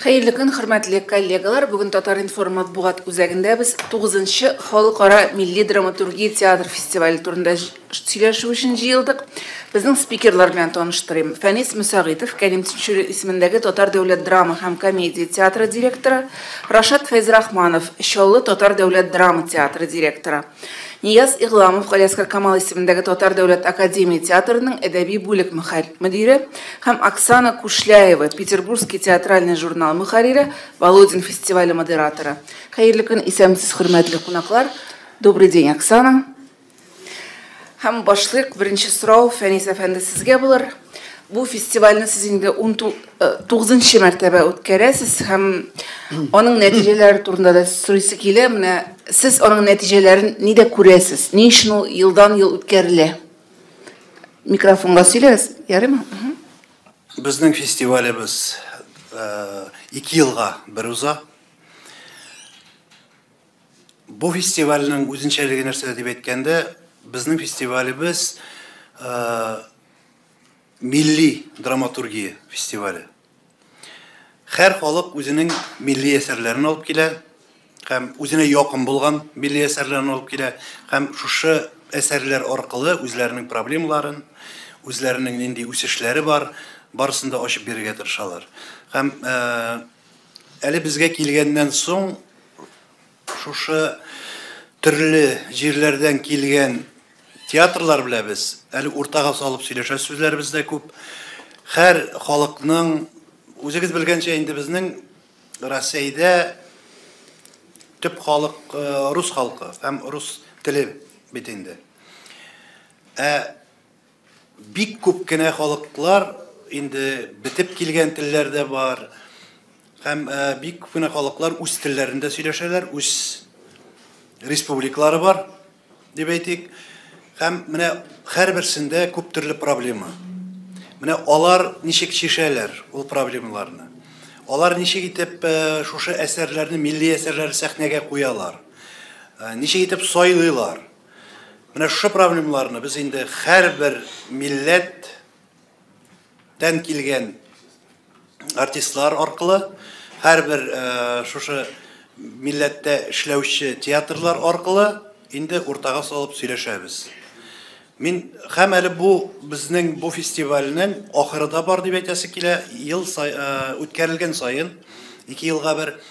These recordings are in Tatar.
Хәерле көн, хөрмәтле коллегалар. Бүген Татар-информ матбугат үзәгендә без 9-нчы халыкара милли драматургия театр фестивале турында сөйләшү өчен җыелдык. Безнең спикерлар белән таныштырыйм. Фәнис Мөсәгыйтов, Кәрим Тинчурин исемендәге Татар дәүләт драма һәм комедия театры директоры, Рашат Фәйзрахманов, Чаллы татар дәүләт драма театры директоры. Нияз Игъламов, Галиәсгар Камал исемендәге Татар дәүләт академия театрының әдәби бүлек мөдире һәм Оксана Кушляева, Петербургский театральный журнал мөхәррире, Володин фестивале модераторы. Хәерле көн, исәнмесез, хөрмәтле кунаклар. Добрый день, Оксана. Һәм башлыйк. Беренче сорау, Фәнис әфәнде, сезгә булыр. Бу фестивальне сез инде 19-нчы мәртәбә үткәрәсез һәм аның нәтиҗәләре турында да сорыйсы килә. Менә сез аның нәтиҗәләрен нидә күрәсез? Ни өчен ул елдан-ел үткәрелә? Микрофонга сөйләгез, ярыймы? Безнең фестивалебез 2 елга бер уза. Бу фестивальнең үзенчәлеге нәрсәдә дип әйткәндә, безнең фестивалебез милли драматургия фестивале. Һәр халык үзенең милли әсәрләрен алып килә һәм үзенә якын булган милли әсәрләрен алып килә һәм шушы әсәрләр аркылы үзләренең проблемаларын, үзләренең нинди үсешләре бар, барысын да ачып бирергә тырышалар. Һәм әле безгә килгәннән соң шушы төрле җирләрдән килгән театрлар беләбез, әле уртага салып сөйләшә сүзләребез дә күп. Һәр халыкның, үзегез белгәнчә инде, безнең Россиядә төп халык рус халкы һәм рус теле бит инде. Ә бик күп кенә халыклар инде бетеп килгән телләр дә бар. Һәм бик күп кенә халыклар үз телләрендә сөйләшәләр, үз республикалары бар, дип әйтик. Һәм менә һәрберсендә күп төрле проблема. Менә алар ничек чишәләр ул проблемаларны? Алар ничек итеп шушы әсәрләрне, милли әсәрләрне сәхнәгә куялар? Ничек итеп сайлыйлар? Менә шушы проблемаларны без инде һәрбер милләттән килгән артистлар аркылы, һәрбер шушы милләттә эшләүче театрлар аркылы инде уртага салып сөйләшәбез. Мин һәм әле бу безнең бу фестивальнең ахыры да бар дип әйтәсе килә. Ел үткәрелгән саен, 2 елга бер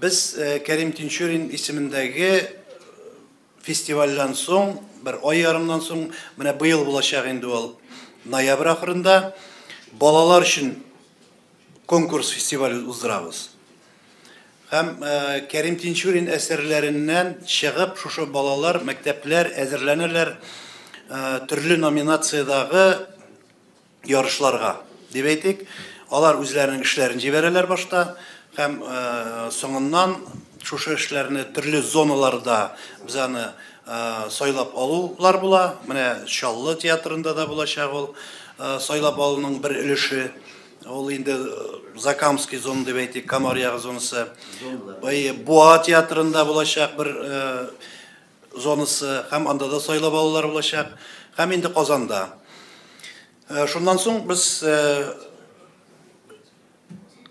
без Кәрим Тинчурин исемендәге фестивальдән соң, бер ай ярымнан соң, менә быел булачак инде ул ноябрь ахырында, балалар өчен конкурс фестивале уздырабыз. Һәм Кәрим Тинчурин әсәрләреннән чыгып, шушы балалар, мәктәпләр әзерләнәләр төрле номинациядагы ярышларга, дип әйтик. Алар үзләренең эшләрен җибәрәләр башта һәм соңыннан шушы эшләрне төрле зоналарда без аны сайлап алулар була. Менә Чаллы театрында да булачак ул сайлап алуның бер өлеше. Ул инде Закамский зона дип әйтик, Камар ягы зонасы. Буа театрында булачак бер зонасы һәм анда да сайлап алулар булачак. Һәм инде Казанда. Шуннан соң без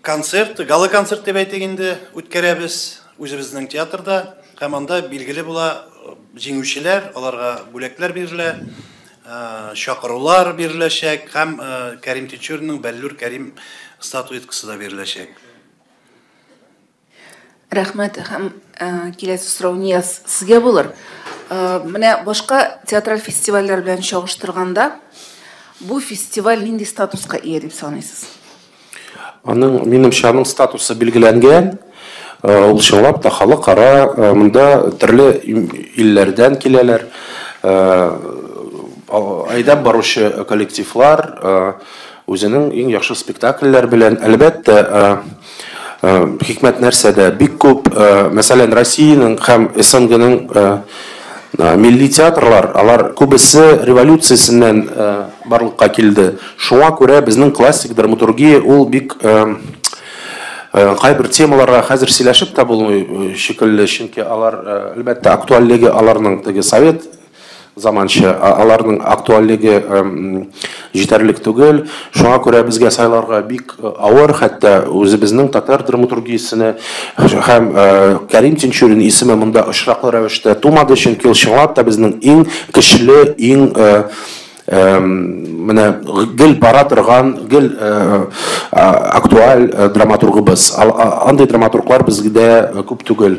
концерт, гала-концерт дип әйтик инде, үткәрәбез үзебезнең театрда. Һәм анда билгеле була җиңүчеләр, аларга бүләкләр бирелә, чакырулар биреләчәк һәм Кәрим Тинчуринның Бәллүр Кәрим статуэткасы да биреләчәк. Рәхмәт. Һәм киләсе сорау, Нияз, сезгә булыр. Менә башка театраль фестивальләр белән чагыштырганда, бу фестиваль нинди статуска ия дип саныйсыз? Аның, минемчә, аның статусы билгеләнгән. Ул чынлап та халыкара, монда төрле илләрдән киләләр. Әйдәп баручы коллективлар үзенең иң яхшы спектакльләр белән, әлбәттә, хикмәт нәрсәдә? Бик күп, мәсәлән, Россиянең һәм СНГның милли театрлар, алар күбесе революциясеннән барлыкка килде. Шуңа күрә безнең классик драматургия ул бик кайбер темаларга хәзер сөйләшеп тә булмый шикелле, чөнки алар, әлбәттә, актуальлеге аларның теге совет Заманча аларның актуальлеге җитәрлек түгел. Шуңа күрә безгә сайларга бик авыр, хәтта үзебезнең татар драматургиясенә һәм Кәрим Тинчурин исеме монда очраклы рәвештә тумады, чөнки ул чынлап та безнең иң көчле, иң менә гел бара торган, гел актуаль драматургыбыз. Андый драматурглар бездә күп түгел.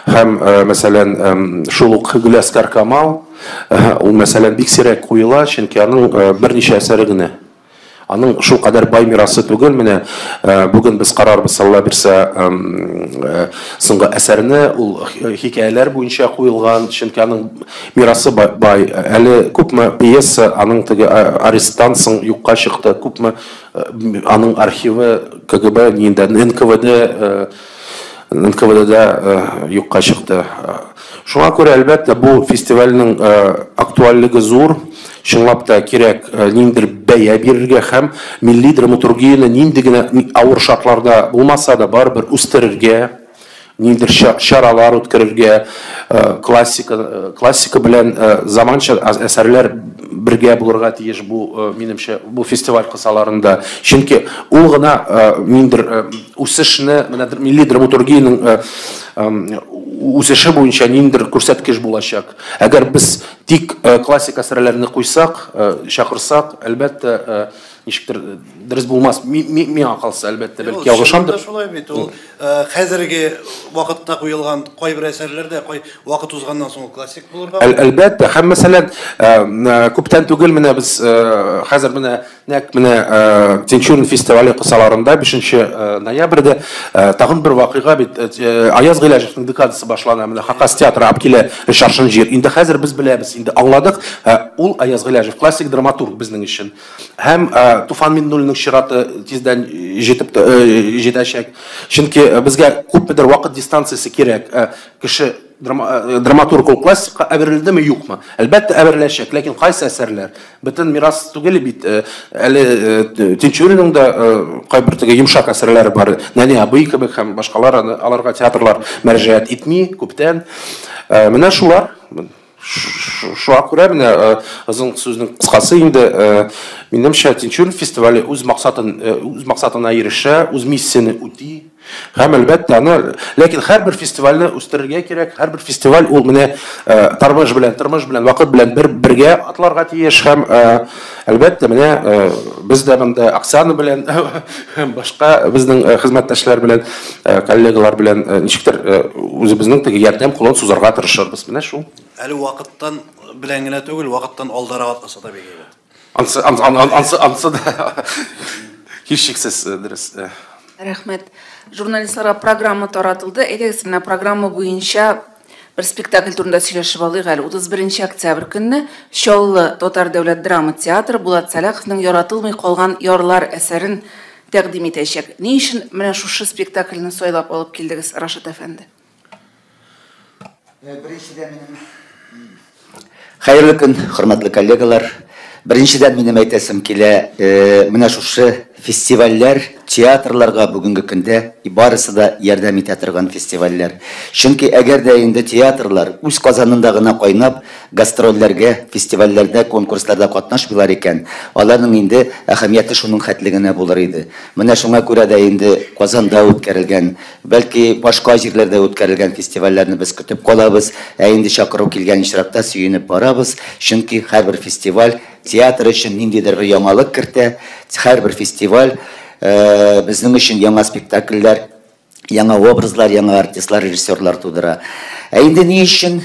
Һәм, мәсәлән, шул ук Гөләскар Камал, ул, мәсәлән, бик сирәк куела, чөнки аның берничә әсәре генә. Аның шул кадәр бай мирасы түгел. Менә бүген без карарбыз, Алла бирсә, соңгы әсәрне, ул хикәяләр буенча куелган, чөнки аның мирасы бай. Әле күпме пьеса аның теге аресттан соң юкка чыкты, күпме аның архивы КГБ, инде НКВД, НКВДда юкка чыкты. Шуңа күрә, әлбәттә, бу фестивальнең актуальлеге зур. Чынлап та кирәк ниндидер бәя бирергә һәм милли драматургияне нинди генә авыр шартларда булмаса да барыбер үстерергә, ниндидер чаралар үткәрергә, классика белән заманча әсәрләр бергә булырга тиеш бу, минемчә, бу фестиваль кысаларында. Чөнки ул гына ниндидер үсешне, менә милли драматургиянең үсеше буенча ниндидер күрсәткеч булачак. Әгәр без тик классик әсәрләрне куйсак, чакырсак, әлбәттә, ничектер дөрес булмас. Миңа калса, әлбәттә, бәлки ялгышамдыр. Шулай бит ул, хәзерге вакытта куелган кайбер әсәрләрдә кай вакыт узганнан соң ул классик булырга. Әлбәттә, һәм мәсәлән, күптән түгел менә без хәзер менә нәкъ менә Тинчурин фестивале кысаларында 5 ноябрьдә тагын бер вакыйга бит, Аяз Гыйләҗевнең декадасы башлана, менә Хакас театры алып килә Шаршын җир. Инде хәзер без беләбез, инде аңладык, ул Аяз Гыйләҗев классик драматург безнең өчен. Һәм Туфан Миннуллинның чираты тиздән җитеп җитәчәк. Чөнки безгә күпмедер вакыт дистанциясе кирәк. Кеше драматург ул классикка әверелдеме, юкмы? Әлбәттә, әвереләчәк, ләкин кайсы әсәрләр? Бөтен мирас түгел бит. Әле Тинчуринның да кайбер теге йомшак әсәрләре бар. Нәни абый кебек һәм башкалар, аларга театрлар мөрәҗәгать итми күптән. Менә шулар. Шуңа күрә менә озын сүзнең кыскасы инде, минемчә, Тинчурин фестивале үз максатын, үз максатына ирешә, үз миссияне үти. Һәм әлбәттә аны, ләкин һәрбер фестивальне үстерергә кирәк. Һәрбер фестиваль ул менә тормыш белән, тормыш белән, вакыт белән бер бергә атларга тиеш. Һәм әлбәттә менә без дә монда Оксана белән һәм башка безнең хезмәттәшләр белән, коллегалар белән ничектер үзебезнең теге ярдәм кулын сузарга тырышырбыз. Менә шул. Әле вакыттан белән генә түгел, вакыттан алдарак атласа да бик әйбәт. Ансы да һичшиксез дөрес. Рәхмәт. Журналистларга программа таратылды. Әйдәгез, менә программа буенча бер спектакль турында сөйләшеп алыйк әле. 31 октябрь көнне Чаллы Татар дәүләт драма театры Булат Сәлаховның Яратылмый калган ярлар әсәрен тәкъдим итәчәк. Ни өчен менә шушы спектакльне сайлап алып килдегез, Рашат әфәнде? Беренчедән минем хәерле көн, хөрмәтле коллегалар. Беренчедән минем әйтәсем килә, менә шушы фестивальләр театрларга бүгенге көндә барысы да ярдәм итә торган фестивальләр. Чөнки әгәр дә инде театрлар үз казанында гына кайнап, гастрольләргә, фестивальләрдә, конкурсларда катнашмыйлар икән, аларның инде әһәмияте шуның хәтле генә булыр иде. Менә шуңа күрә дә инде Казанда үткәрелгән, бәлки башка җирләрдә үткәрелгән фестивальләрне без көтеп калабыз, ә инде чакыру килгән очракта сөенеп барабыз, чөнки һәрбер фестиваль театр өчен ниндидер бер яңалык кертә, һәрбер фестиваль безнең өчен яңа спектакльләр, яңа образлар, яңа артистлар, режиссерлар тудыра. Ә инде ни өчен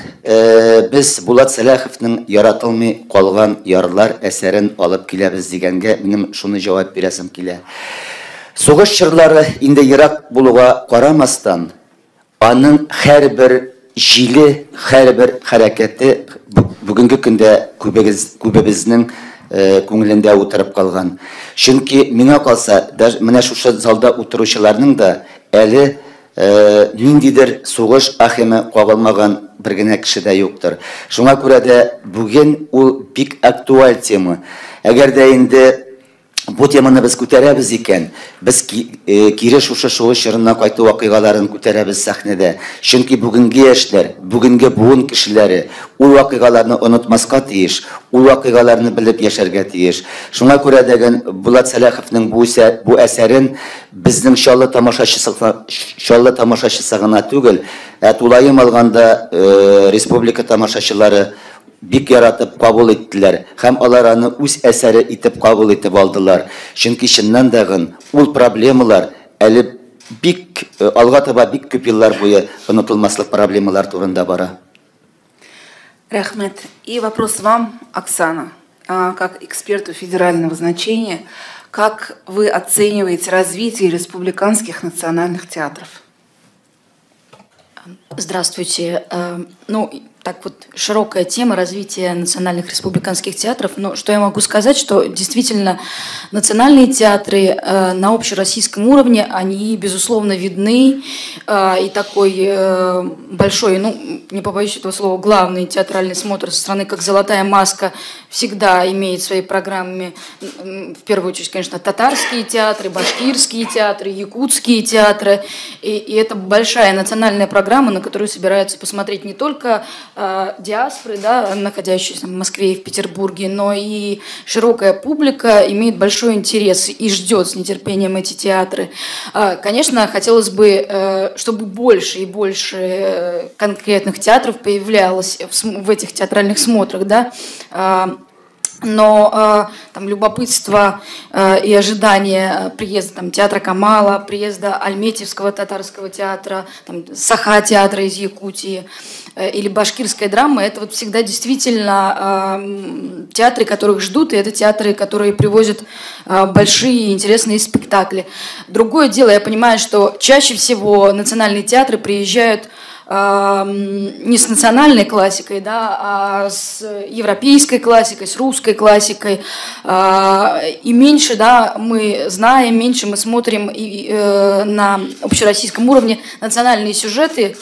без Булат Сәлаховның Яратылмый калган ярлар әсәрен алып киләбез дигәнгә минем шуны җавап бирәсем килә. Сугыш чорлары инде ерак булуга карамастан, аның һәрбер җиле, һәрбер хәрәкәте бүгенге көндә күбебезнең күңелендә утырып калган. Чөнки миңа калса, даже менә шушы залда утыручыларның да әле ниндидер сугыш ахимы кагылмаган бер генә кеше дә юктыр. Шуңа күрә дә бүген ул бик актуаль тема. Әгәр дә инде Бу теманы без күтәрәбез икән, без кире шушы сугыш чорына кайту вакыйгаларын күтәрәбез сәхнәдә. Чөнки бүгенге яшьләр, бүгенге буын кешеләре ул вакыйгаларны онытмаска тиеш, ул вакыйгаларны белеп яшәргә тиеш. Шуңа күрә дәген Булат Сәлаховның бу әсәрен безнең Чаллы тамашачысы гына түгел, ә тулаем алганда республика тамашачылары бик яратып кабул иттеләр һәм алар аны үз әсәре итеп кабул итеп алдылар. Чөнки чыннан дагын ул проблемалар әле бик алга таба бик күп еллар буе онытылмаслык проблемалар турында бара. Рәхмәт. И вопрос вам, Оксана, как эксперту федерального значения, как вы оцениваете развитие республиканских национальных театров? Здравствуйте. Ну, так вот, широкая тема развития национальных республиканских театров. Но что я могу сказать, что действительно национальные театры на общероссийском уровне, они, безусловно, видны. И такой большой, ну, не побоюсь этого слова, главный театральный смотр со страны, как «Золотая маска», всегда имеет в своей программе, в первую очередь, конечно, татарские театры, башкирские театры, якутские театры. И это большая национальная программа, на которую собираются посмотреть не только диаспоры, да, находящиеся в Москве и в Петербурге, но и широкая публика имеет большой интерес и ждет с нетерпением эти театры. Конечно, хотелось бы, чтобы больше и больше конкретных театров появлялось в этих театральных смотрах, да, но там любопытство и ожидание приезда там, театра Камала, приезда Альметьевского татарского театра, там, Саха-театра из Якутии или башкирская драма, это вот всегда действительно театры, которых ждут, и это театры, которые привозят большие интересные спектакли. Другое дело, я понимаю, что чаще всего национальные театры приезжают не с национальной классикой, да, а с европейской классикой, с русской классикой. И меньше, да, мы знаем, меньше мы смотрим и, на общероссийском уровне национальные сюжеты,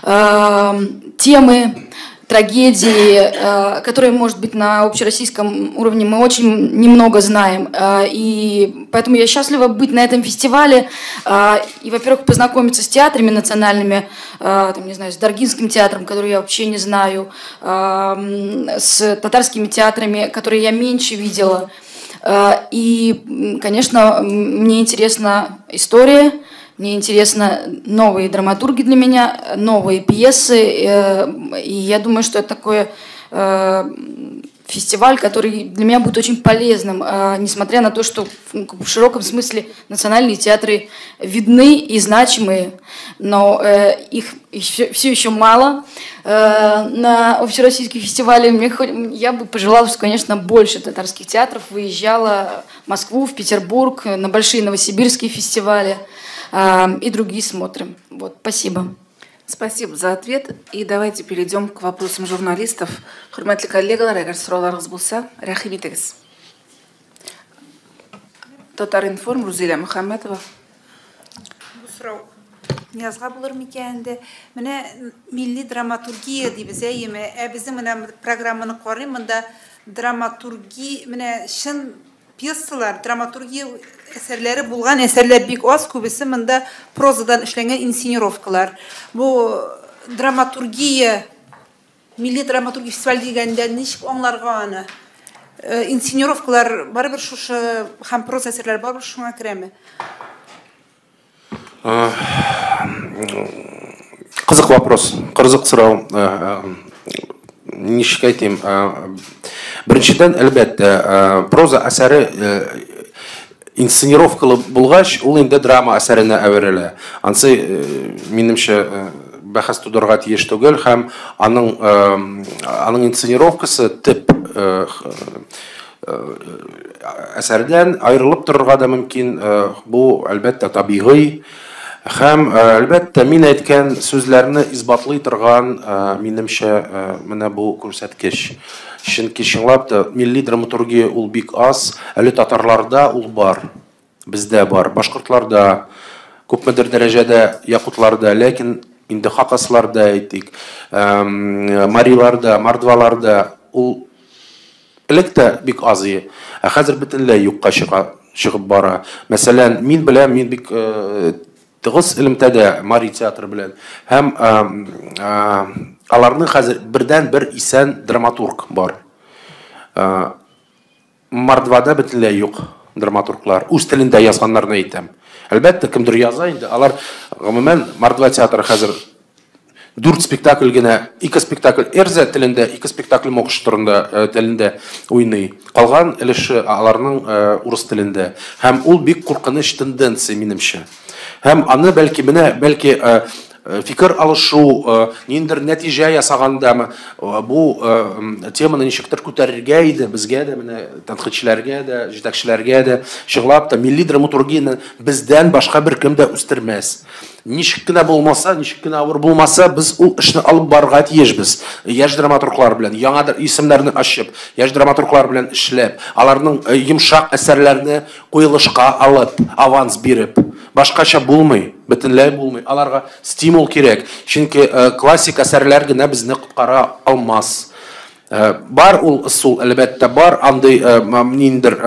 темы, трагедии, которые, может быть, на общероссийском уровне мы очень немного знаем. И поэтому я счастлива быть на этом фестивале и, во-первых, познакомиться с театрами национальными, там, не знаю, с Даргинским театром, который я вообще не знаю, с татарскими театрами, которые я меньше видела. И, конечно, мне интересна история. Мне интересно новые драматурги для меня, новые пьесы. И я думаю, что это такой фестиваль, который для меня будет очень полезным, несмотря на то, что в широком смысле национальные театры видны и значимые, но их все еще мало на общероссийских фестивалях. Я бы пожелала, что, конечно, больше татарских театров выезжало в Москву, в Петербург, на большие новосибирские фестивали и другие смотрим. Вот, спасибо. Спасибо за ответ. И давайте перейдем к вопросам журналистов. Хөрмәтле коллегалар, әгәр сорауларыгыз булса, рәхим итегез. Татар-информ, Рузилә Мөхәммәтова. Бу сорау Ниязга булыр микән инде? Менә милли драматургия дибез, әйеме? Ә безнең менә программаны карыйм, монда драматургия, менә чын пьесалар, драматургия әсәрләре булган әсәрләр бик аз, күбесе монда прозадан эшләнгән инсценировкалар. Бу драматургия, милли драматургия фестиваль дигәндә ничек аңларга аны? Инсценировкалар барыбер шушы һәм проза әсәрләре барыбер шуңа керәме? Кызык вопрос, кызык сорау. Ничек әйтим? Беренчедән, әлбәттә, проза әсәре инсценировкалы булгач, ул инде драма әсәренә әверелә. Ансы, минемчә, бәхәс тудырырга тиеш түгел, һәм аның инсценировкасы төп әсәрдән аерылып торырга да мөмкин. Бу, әлбәттә, табигый. Һәм, әлбәттә, мин әйткән сүзләрне исбатлый торган, минемчә, менә бу күрсәткеч. Чөнки чынлап та милли драматургия ул бик аз, әле татарларда ул бар, бездә бар, башкортларда, күпмедер дәрәҗәдә якутларда, ләкин инде хакасларда әйтик, мариларда, мордваларда ул элек тә бик аз иде, ә хәзер бөтенләй юкка чыга. чыгып бара. Мәсәлән, мин беләм, мин бик тыгыз элемтәдә Мари театры белән. Һәм аларның хәзер бердән-бер исән драматург бар. Мордвада бөтенләй юк драматурглар. Үз телендә язганнарны әйтәм. Әлбәттә, кемдер яза инде. Алар гомумән Мордва театры хәзер 4 спектакль генә, 2 спектакль эрзә телендә, 2 спектакль мокыш турында телендә уйный. Калган өлеше аларның урыс телендә. Һәм ул бик куркыныч тенденция минемчә. Һәм аны бәлки менә, бәлки фикер алышу, ниндер нәтиҗә ясагандамы, бу теманы ничектер күтәрергә иде безгә дә, менә тәнкыйтьчеләргә дә, җитәкчеләргә дә, чынлап та милли драматургияне бездән башка беркем дә үстермәс. Ничек кенә булмаса, ничек кенә авыр булмаса, без ул эшне алып барырга тиешбез. Яшь драматурглар белән, яңа исемнәрне ачып, яшь драматурглар белән эшләп, аларның йомшак әсәрләрне куелышка алып, аванс биреп, башкача булмый, бөтенләй булмый. Аларга стимул кирәк, чөнки классик әсәрләр генә безне коткара алмас. Бар ул ысул, әлбәттә, бар андый ниндер,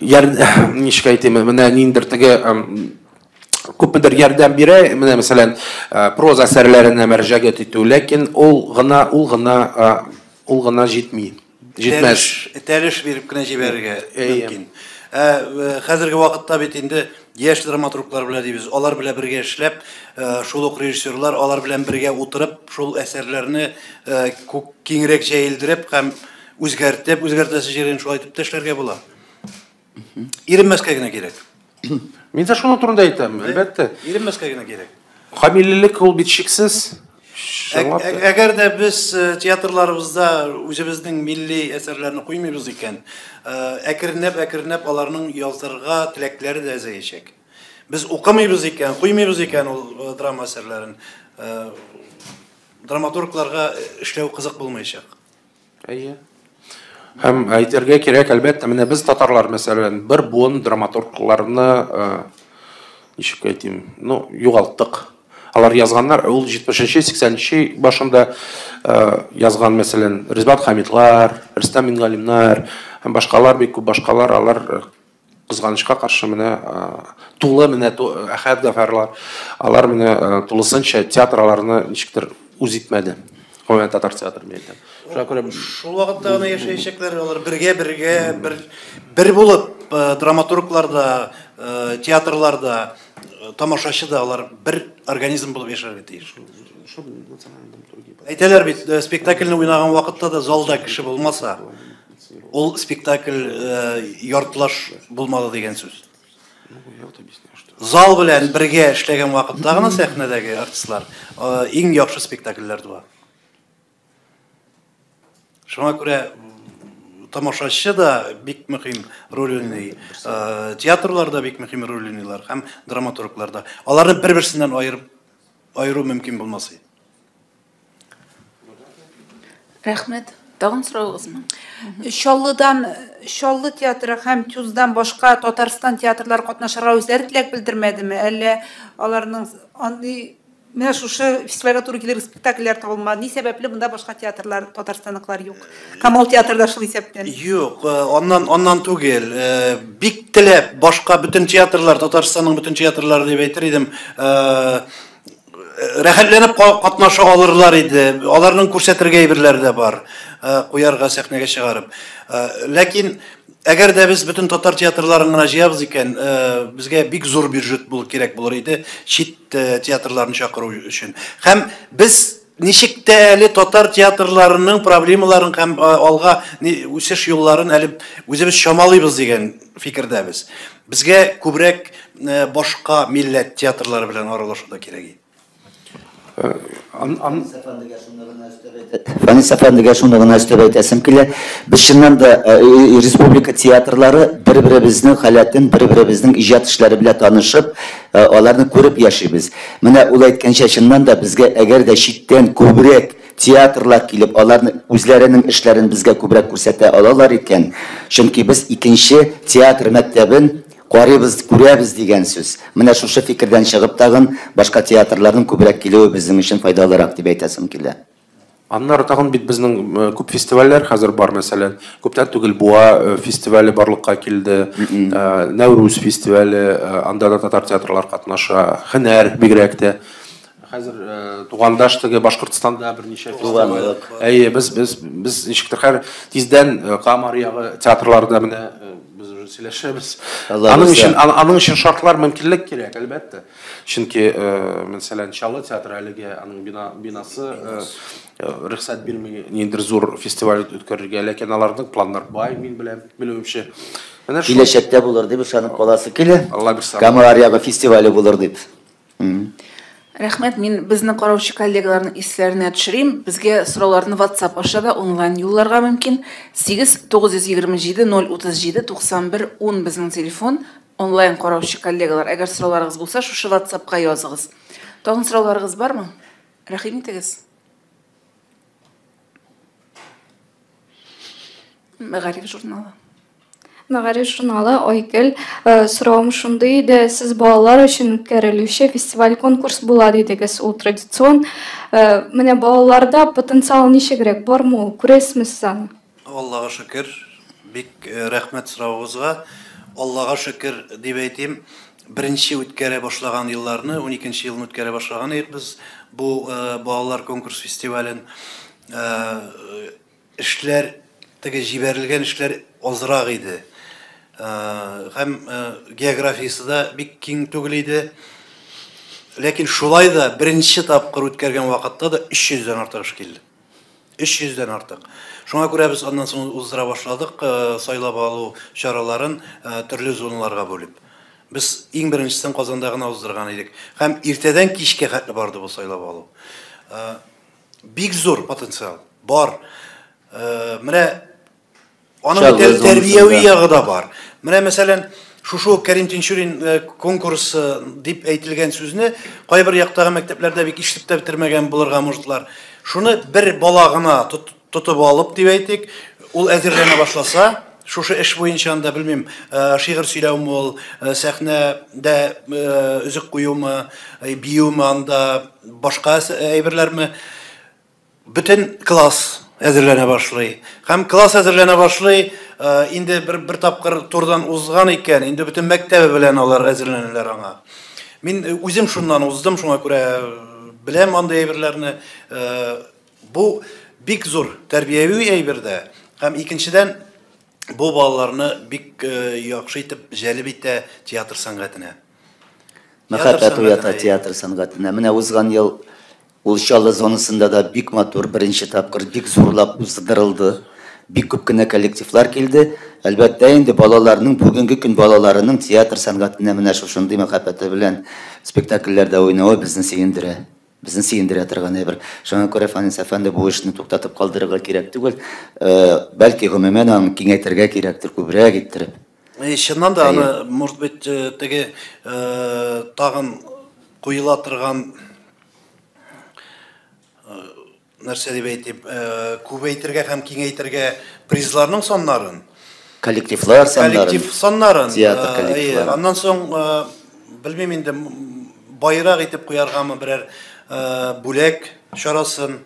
ничек әйтим, менә ниндер теге күпмедер ярдәм бирә, менә мәсәлән, проза әсәрләренә мөрәҗәгать итү, ләкин ул гына җитми. Җитмәс. Этәреш биреп кенә җибәрергә мөмкин. Хәзерге вакытта бит инде яшь драматурглар белән дибез, алар белән бергә эшләп, шул ук режиссерлар алар белән бергә утырып, шул әсәрләрне киңрәк җәелдереп һәм үзгәртеп, үзгәртәсе җирен шулай итеп эшләргә була. Иренмәскә генә кирәк. Мин дә шуның турында әйтәм, әлбәттә. Иренмәскә генә кирәк. Камиллелек ул бит шиксез. Әгәр дә без театрларыбызда үзебезнең милли әсәрләрне куймыйбыз икән, әкренләп-әкренләп аларның язырга теләкләре дә әзәячәк. Без укымыйбыз икән, куймыйбыз икән ул драма әсәрләрен, драматургларга эшләү кызык булмаячак. Әйе. Һәм әйтергә кирәк, әлбәттә, менә без татарлар, мәсәлән, бер буын драматургларны, ничек әйтим, ну, югалттык. Алар язганнар, ул 70-нче, 80-нче башында язган, мәсәлән, Ризбат Хамидлар, Рөстәм Мингалимнар һәм башкалар, бик күп башкалар, алар кызганычка каршы менә тулы менә Әхәт Гафарлар, алар менә тулысынча театр аларны ничектер үз итмәде. Гомумән татар театры мин әйтәм. Шуңа күрә шул вакытта гына яшәячәкләр алар бергә-бергә бер булып драматурглар да, театрлар да, тамашачы да алар бер организм булып яшәргә тиеш. Әйтәләр бит, спектакльне уйнаган вакытта да залда кеше булмаса, ул спектакль яртылаш булмады дигән сүз. Зал белән бергә эшләгән вакытта гына сәхнәдәге артистлар иң яхшы спектакльләр туа. Шуңа күрә тамашачы да бик мөһим роль уйный, театрлар да бик мөһим роль уйныйлар һәм драматурглар да. Аларны бер-берсеннән айыру мөмкин булмас. Рәхмәт. Тагын сорауыгызмы? Чаллыдан, Чаллы театры һәм Тюздан башка Татарстан театрлары катнашырга үзләре теләк белдермәдеме? Әллә аларның андый менә шушы фестивальгә туры килер спектакльләр табылмады? Ни сәбәпле монда башка театрлар, татарстанлыклар юк? Камал театры да шул исәптән. Юк, аннан түгел. Бик теләп башка бөтен театрлар, Татарстанның бөтен театрлары дип әйтер идем, рәхәтләнеп катнаша алырлар иде. Аларның күрсәтергә әйберләре дә бар, куярга, сәхнәгә чыгарып. Ләкин әгәр дә без бөтен татар театрларын гына җыябыз икән, безгә бик зур бюджет кирәк булыр иде чит театрларны чакыру өчен. Һәм без ничек тә әле татар театрларының проблемаларын һәм алга үсеш юлларын әле үзебез чамалыйбыз дигән фикердәбез. Безгә күбрәк башка милләт театрлары белән аралашу да кирәк иде. Фанис әфәндегә шуны гына өстәп әйтәсем килә. Без чыннан да республика театрлары бер-беребезнең халәтен, бер-беребезнең иҗат эшләре белән танышып, аларны күреп яшибез. Менә ул әйткәнчә, чыннан да безгә әгәр дә читтән күбрәк театрлар килеп, аларны үзләренең эшләрен безгә күбрәк күрсәтә алалар икән, чөнки без икенче театр мәктәбен карыйбыз, күрәбез дигән сүз. Менә шушы фикердән чыгып тагын башка театрларның күбрәк килүе безнең өчен файдалырак дип әйтәсем килә. Аннары тагын бит безнең күп фестивальләр хәзер бар, мәсәлән, күптән түгел Буа фестивале барлыкка килде, Нәүрүз фестивале, анда да татар театрлар катнаша, Һөнәр бигрәк тә. Хәзер Тугандаш теге Башкортстанда берничә фестиваль. Әйе, без ничектер хәзер тиздән Камар ягы театрларда менә без уже сөйләшәбез. Аның өчен шартлар, мөмкинлек кирәк, әлбәттә. Чөнки, мәсәлән, Чаллы театры әлегә аның бинасы рөхсәт бирми ниндидер зур фестиваль үткәрергә, ләкин аларның планнар бай, мин беләм, белүемчә. Киләчәктә булыр дип ышанып каласы килә. Кама аръягы фестивале булыр дип. Рәхмәт, мин безне караучы коллегаларның исләренә төшерим. Безгә сорауларны WhatsApp аша да онлайн юлларга мөмкин. 8 927 037 91 10 безнең телефон. Онлайн караучы коллегалар, әгәр сорауларыгыз булса, шушы WhatsAppка языгыз. Тагын сорауларыгыз бармы? Рәхим итегез. Мәгариф журналы. Мәгариф журналы, Айгөл, соравым шундый иде, сез балалар өчен үткәрелүче фестиваль-конкурс була дидегез, ул традицион. Менә балаларда потенциал ничегрәк, бармы ул, күрәсезме сез аны? Аллага шөкер, бик рәхмәт соравыгызга. Аллага шөкер дип әйтим, беренче үткәрә башлаган елларны, 12 елны үткәрә башлаган идек без бу балалар конкурс фестивален. Эшләр, теге җибәрелгән эшләр азрак иде. Һәм географиясе дә бик киң түгел иде. Ләкин шулай да беренче тапкыр үткәргән вакытта да 300дән артык эш килде. 300дән артык. Шуңа күрә без аннан соң уздыра башладык, сайлап алу чараларын төрле зоналарга бүлеп. Без иң беренчесен Казанда гына уздырган идек. Һәм иртәдән кичкә хәтле барды бу сайлап алу. Бик зур потенциал бар. Менә аның тәрбияви ягы да бар. Менә мәсәлән, шушы Кәрим Тинчурин конкурсы дип әйтелгән сүзне кайбер яктагы мәктәпләрдә бик ишетеп тә бетермәгән булырга мөмкиннәр. Шуны бер бала гына тотып алып дип әйтик, ул әзерләнә башласа, шушы эш буенча анда белмим, шигырь сөйләүме ул, сәхнәдә өзек куюмы, биюме анда, башка әйберләрме, бөтен класс әзерләнә башлый. Һәм класс әзерләнә башлый, инде бер тапкыр турдан узган икән, инде бөтен мәктәбе белән алар әзерләнәләр аңа. Мин үзем шуннан уздым, шуңа күрә беләм андый әйберләрне. Бу бик зур тәрбияви әйбер дә. Һәм икенчедән, бу балаларны бик яхшы итеп җәлеп итә театр сәнгатенә. Мәхәббәт уята театр сәнгатенә. Менә узган ел ул Чаллы зонасында да бик матур беренче тапкыр бик зурлап уздырылды. Бик күп кенә коллективлар килде. Әлбәттә инде балаларның, бүгенге көн балаларының театр сәнгатенә менә шушындый мәхәббәте белән спектакльләрдә уйнавы безне сөендерә. Безне сөендерә торган әйбер. Шуңа күрә Фанис әфәнде бу эшне туктатып калдырырга кирәк түгел. Бәлки гомумән аны киңәйтергә кирәктер, күбрәк иттереп. Чыннан да аны, может быть, теге тагын куела торган нәрсә дип әйтим, күбәйтергә һәм киңәйтергә призларның саннарын, коллективлар саннарын, коллектив саннарын, театр коллективлары. Аннан соң белмим инде, байрак итеп куяргамы берәр бүләк чарасын.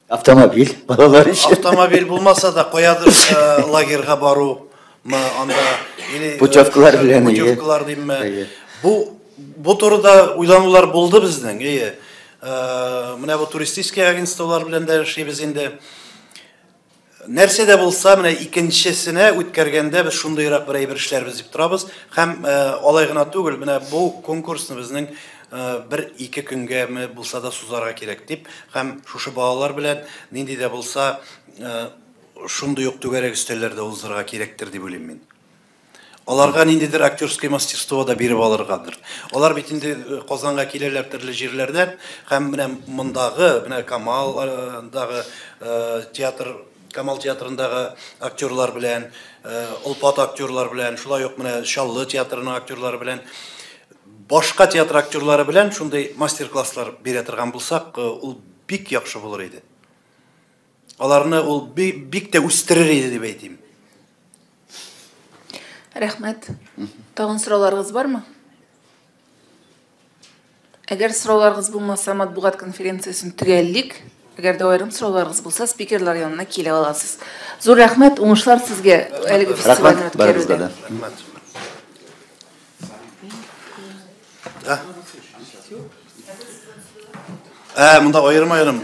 Автомобиль балалар өчен. Автомобиль булмаса да каядыр лагерьга бару мы анда или путевкалар белән, путевкалар димме. Бу турыда уйланулар булды безнең, әйе. Менә бу туристический агентстволар белән дә эшлибез инде. Нәрсә дә булса, менә икенчесенә үткәргәндә без шундыйрак бер әйбер эшләрбез дип торабыз. Һәм алай гына түгел, менә бу конкурсны безнең бер-ике көнгәме булса да сузарга кирәк дип, һәм шушы балалар белән нинди дә булса шундый ук түгәрәк өстәлләрдә уздырырга кирәктер дип уйлыйм мин. Аларга ниндидер актерский мастерство да биреп алыргадыр. Алар бит инде Казанга киләләр төрле җирләрдән, һәм менә мондагы, менә Камалдагы театр, Камал театрындагы актерлар белән, Олпат актерлар белән, шулай ук менә Чаллы театрының актерлары белән, башка театр актерлары белән шундый мастер-класслар бирә торган булсак, ул бик яхшы булыр иде. Аларны ул бик тә үстерер иде дип әйтим. Рәхмәт. Тагын сорауларыгыз бармы? Әгәр сорауларыгыз булмаса, матбугат конференциясен төгәллик. Әгәр дә аерым сорауларыгыз булса, спикерлар янына килә аласыз. Зур рәхмәт, уңышлар сезгә әлеге фестивальне Рәхмәт барыгызга үткәрүдә. да. Рәхмәт. Да. Ә, монда аерым-аерым.